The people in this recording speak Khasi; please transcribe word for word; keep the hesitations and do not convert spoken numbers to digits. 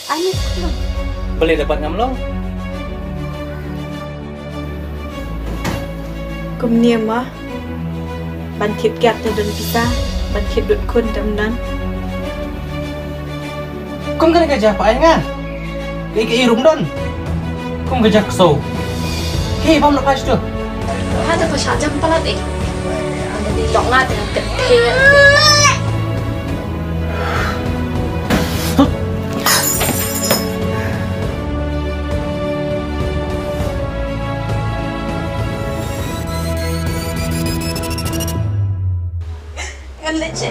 Ani kumno? Balei da pat ngam long? Kumne ma. Ban thied kiad te don pisa, ban thied dud khun te ym don. Kum kane ka jaka ai nga. Ka i ka i ruh ym don. Kum ka jaka ksew. Ki bam noh ka shtu. Ha te ko shah jam palat eh. Ane di dok nga te ka thied. Ngan leit sha